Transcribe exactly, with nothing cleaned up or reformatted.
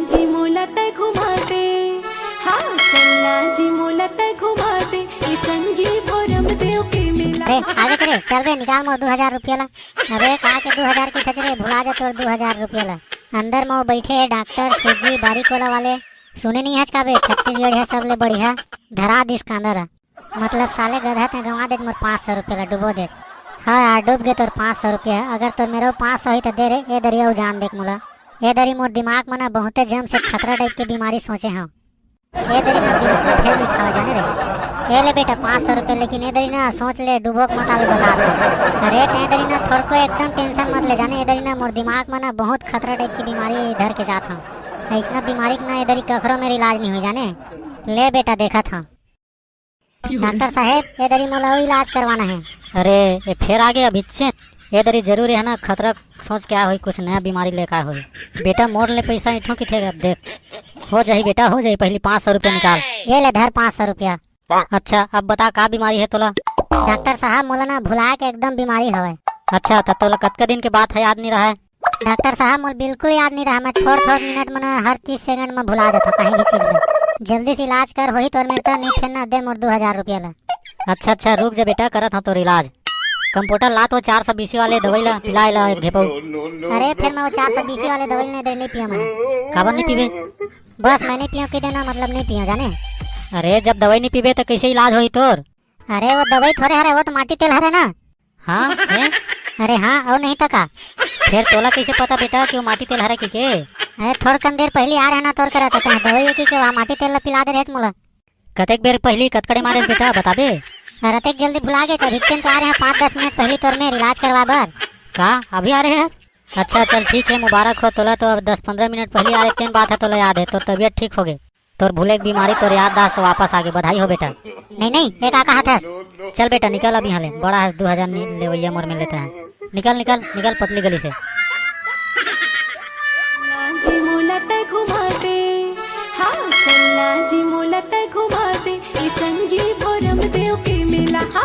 जी मोला तै घुमा दे, हाँ चलना जी मोला तै घुमा दे, ए संगी भोरम देव के मेला। रे आगे चले, चल बे, निकाल मोर दू हजार रुपया ला। अबे का के दू हजार के खचरे, भुला जा तोर दू हजार रुपया ला। अंदर में वो बैठे हे डॉक्टर सूजी बारी कोला वाले। सुने नहीं हच का बे, छत्तीसगढ़िया सबले बढ़िया धरा दिस कांदा ला। मतलब साले गधा, तै गंवा देच मोर पाँच सौ रुपया ला, डुबो देच। हाँ यार, डूब गे तोर पाँच सौ रुपया। अगर तोर मेर पाँच सौ ही तो दे रे, ए दरी अउ जान देख मोला। ए दरी मोर दिमाग में ना बहुते जम से खतरा टाइप के बीमारी सोचे हूँ। ए दरी ना बिल्कुल फेल नहीं खावा जाने रे। ए ले बेटा पाँच सौ रुपया, लेकिन ए दरी ना सोच ले, डुबो के मत आवे बता दो। अरे तै दरी ना थोड़को एकदम टेंशन मत ले जाने, ए दरी ना मोर दिमाग में ना बहुत खतरा टाइप की बीमारी धर के जात हूँ। ऐसना बीमारी के ना ए दरी कखरो मेर इलाज नहीं हुई जाने। ले बेटा देखत हूँ। डॉक्टर साहेब, ए दरी मोला अउ इलाज करवाना है। अरे, ए फेर आगे अभिच्चे। ए दरी जरूर है ना, खतरा सोच के आ होई, कुछ नया बीमारी लेकर होई। बेटा, मोर ले पैसा इठो किथे, अब देख। हो जाही बेटा, हो जाही, पहली पाँच सौ रुपया निकाल। ये ले धर पाँच सौ रुपया। अच्छा, अब बता का बीमारी है तोला? डॉक्टर साहब, मोला ना भुला के एकदम बीमारी हवय। अच्छा, त तोला कतका दिन के बात है, याद नहीं रहा है? डॉक्टर साहब, मोर बिल्कुल याद नहीं रहा। मैं थोड़ थोड़ मिनट में ना हर तीस सेकंड में भुला जाता कहीं भी चीज में। जल्दी से इलाज कर, होही तोर मेर त, नहीं फेर ना दे मोर दू हजार रुपया ला। अच्छा अच्छा, रुक जा बेटा, करत हूँ तोर इलाज। कंप्यूटर ला तो चार सौ बीसी वाले दवाई ला, पिलाए ला एक घेपऊ। अरे फिर मैं वो चार सौ बीसी वाले दवाई नहीं दे, नहीं पिया मैं। काबर नहीं पीबे? बस मैं नहीं पियो की देना, मतलब नहीं पियो जाने। अरे जब दवाई नहीं पीबे तो कैसे इलाज होही तोर? अरे वो दवाई थोड़े हरे, वो तो माटी तेल हरे ना। हाँ है? अरे हाँ, और नहीं तो का। फिर तोला कैसे पता बेटा कि वो माटी तेल हरे की के? अरे थोड़कन देर पहली आ रहे ना तोर करा, तो दवाई की के वहाँ माटी तेल ला पिला दे रहे मोला। कतेक बेर पहली कतकड़े मारे बेटा, बताबे? अरे अतेक जल्दी भुला गे, अभिच्चन तो आ रहे हैं पाँच दस मिनट पहली तोर मेर इलाज करवा बर। का अभी आ रहे हैं? अच्छा चल ठीक है, मुबारक हो तोला, तो अब दस पंद्रह मिनट पहली आ रहे, तेन बात है तोला याद है, तोर तबीयत ठीक हो गए, तोर भूले के बीमारी, तोर याददाश्त वापस आ गए, बधाई हो बेटा। नहीं नहीं, ये का कहा था? चल बेटा निकल अभी यहाँ ले, बड़ा है दो हजार लेवैया मोर में लेता है। निकल निकल निकल पतली गली से। जी मोला तै घुमा दे, हाँ चलना जी मोला तै घुमा दे, ए संगी भोरम देव के मेला, हाँ